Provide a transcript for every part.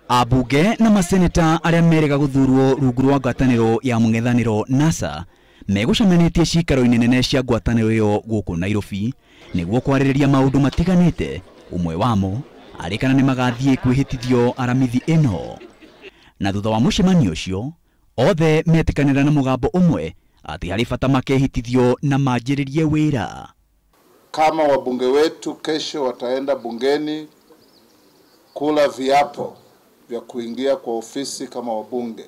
Abunge na maseneta arĩa merĩga gũthurwo rungu rwa ngwatanĩro ya mũng'ethanĩro NASA megũcemanĩtie ciikaro-inĩ nene cia ngwatanĩro ĩyo gũkũ Nairobi nĩguo kwarĩrĩria maũndũ matiganĩte, ũmwe wamo arĩ kana nĩmagathiĩ kwĩhĩtithio aramithi ĩno. Na thutha wa mũcemanio ũcio othe metĩkanĩra na mũgambo ũmwe atĩ harĩ bata makehĩtithio na manjĩrĩrie wĩra. Kama wabunge wetu kesho wataenda bungeni kula viapo vya kuingia kwa ofisi kama wabunge,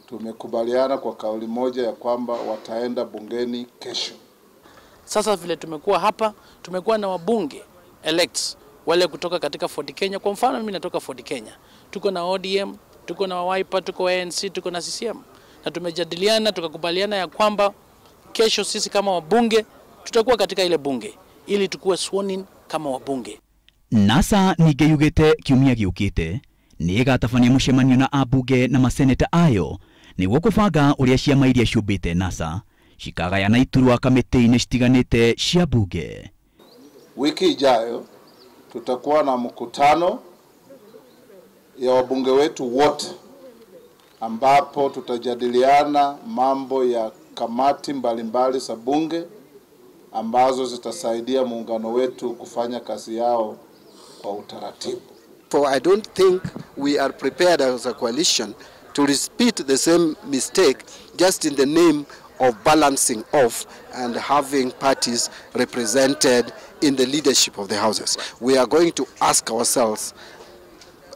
tumekubaliana kwa kauli moja ya kwamba wataenda bungeni kesho. Sasa vile tumekuwa hapa, tumekuwa na wabunge elects wale kutoka katika Ford Kenya. Kwa mfano mimi natoka Ford Kenya, tuko na ODM, tuko na Wiper, tuko ANC, tuko na CCM, na tumejadiliana tukakubaliana ya kwamba kesho sisi kama wabunge tutakuwa katika ile bunge ili tukue sworn in kama wabunge. NASA ningĩ yugĩte kiumia gĩũkĩte nĩ ĩgatabania mũcemanio na abunge na maseneta ayo nĩguo kũbanga ũrĩa ciama iria ciũmbĩte NASA cikagayana iturwa kamĩtĩ-inĩ citiganĩte cia bunge. Wiki ijayo tutakuwa na mkutano ya wabunge wetu wote ambapo tutajadiliana mambo ya kamati mbalimbali za bunge ambazo zitasaidia muungano wetu kufanya kazi yao kwa utaratibu. For I don't think we are prepared as a coalition to repeat the same mistake just in the name of balancing off and having parties represented in the leadership of the houses. We are going to ask ourselves,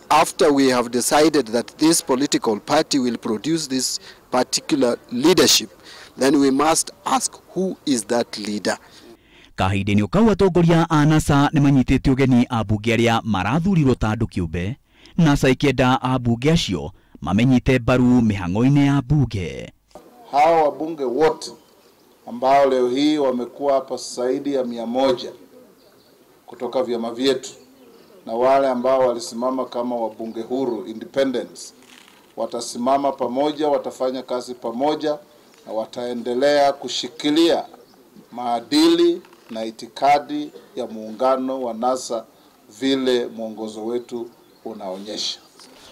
after we have decided that this political party will produce this particular leadership, then we must ask who is that leader. Kahinda-inĩ kau atongoria a NASA nĩmanyitĩte ũgeni ambunge arĩa marathurirwo ta andũ kĩũmbe, NASA ĩkĩenda ambunge acio mamenyite mbaru mĩhang'o-inĩ ya bunge. Hawa wabunge wote ambao leo hii wamekuwa hapa zaidi ya 100 kutoka vyama vyetu na wale ambao walisimama kama wabunge huru independence, watasimama pamoja, watafanya kazi pamoja na wataendelea kushikilia maadili na itikadi ya muungano wa NASA vile mwongozo wetu unaonyesha.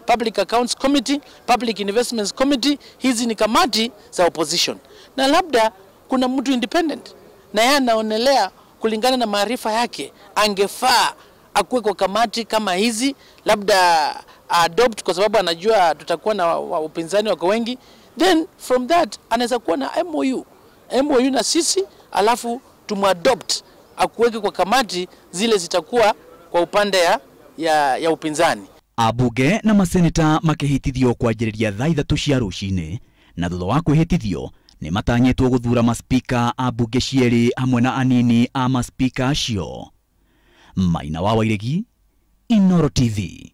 Public Accounts Committee, Public Investments Committee, hizi ni kamati za opposition. Na labda kuna mtu independent na yeye anaonelea kulingana na maarifa yake angefaa akuwe kwa kamati kama hizi, labda adopt kwa sababu anajua tutakuwa na upinzani wako wengi. Then from that anaweza kuwa na MOU na sisi, alafu tumuadopt akuweke kwa kamati zile zitakuwa kwa upande ya upinzani. Abunge na maseneta makĩhĩtithio kwanjĩrĩria thaa 3 cia rũcinĩ, na thutha wa kwĩhĩtithio nĩ matanyĩtwo gũthura maspika a bunge cierĩ hamwe na anini a maspika acio. Maina wa Wairegi, Inooro TV.